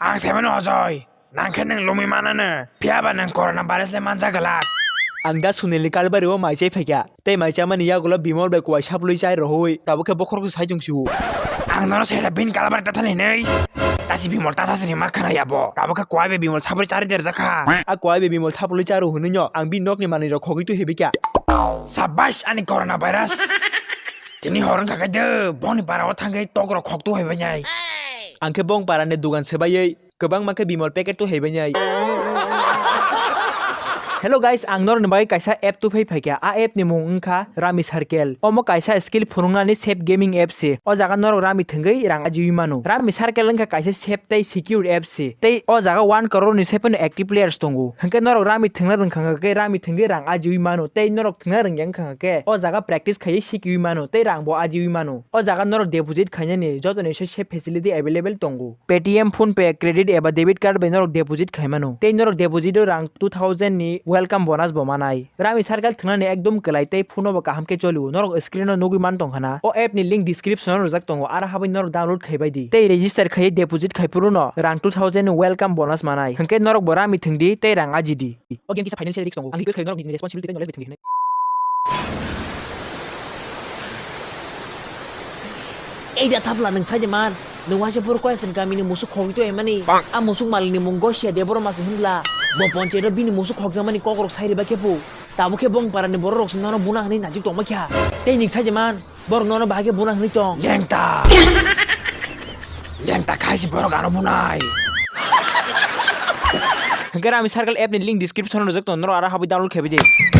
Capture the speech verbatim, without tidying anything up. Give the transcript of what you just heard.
Ang saimano Ajoy, nang khe nwng lumui manano, phiyaba nwng corona virus le manja glak. Ang da Sunil ni Kalbari o mai chai phaikha, tei mai chamani yagulo Bimol bai kuai saplui chai rohoi, tabuk khe bokhorok sai tong sio. Ang nono sai da bin Kalbari tathani nei. Tasi Bimol tasa sini ma khana yabo, tabuk khe kuai bai Bimol saplui chari derjakha. A kuai bai Bimol saplui charu hwnwi no, ang bin nokni manwi rok khogwi tu hebikha. Sabash ani corona virus. Tini hor wngkha khe de, boni para o thangwi tok rok khok tu hebai nai. Ang khe bong para ni dugan sebaiwi. Kwbangma khe Bimol packet tu hebai nai. Hello guys, ang norokni bagwi kaisa app tu phai phaikha. A app ni mung wngkha Rami Circle. Omo kaisa skill phunuknani safe gaming app se. O jaga norok Rami thwngwi rang ajiwi mano. Rami Circle wngkha kaisa safe tei secure app se. Tei o jaga one crore ni sai phano active players tongo. Hwnkhe norok Rami thwngna rwngkha khe Rami thwngwi rang ajiwi mano. Tei norok thwngna rwngya wngkha khe o jaga practice khaiwi sikiwi mano. Tei rang bo ajiwi mano. O jaga norok deposit khainani jotoni se safe facility available tongo. Paytm, PhonePe, credit eba debit card bai norok deposit khai mano. Tei norok deposit o rang two thousand ni welcome bonus bo manai. Rami Circle thwngnani ekdom kwlai tei phone o bo kaham khe cholio. Norok screen o nugwi man tongkha na. O app ni link description o rwjak tongo. Aro habwi norok download khai bai di. Tei register khai deposit khai phuru no rang two thousand ni welcome bonus manai. Hwnkhe norok bo Rami thwng di tei rang aji di. O game kisa financial risk tongo. Ang request khayo norok nijini responsibility tei knowledge bai thwng di hwnwi. Ei da thapla nwng sai de man. Nwng waisa borok koyasani kamini musuk khogwi tu emani. A musuk malikni mung Gosia Debbarma se hwnbla. Bo ponchayet o bini musuk khokjakmani kokrok sai riba khe phu. Tabuk khe bong parani borok rok se nono buna hwnwi najik tongma kha. Tei nwng sai de man. Borok nono bahai khe buna hwnwi tong. Lengta. Lengta khai se borok ano bunai. Hwnkhe Rami Circle app ni link description o rwjak tongo, norok aro habwi download khai bai di.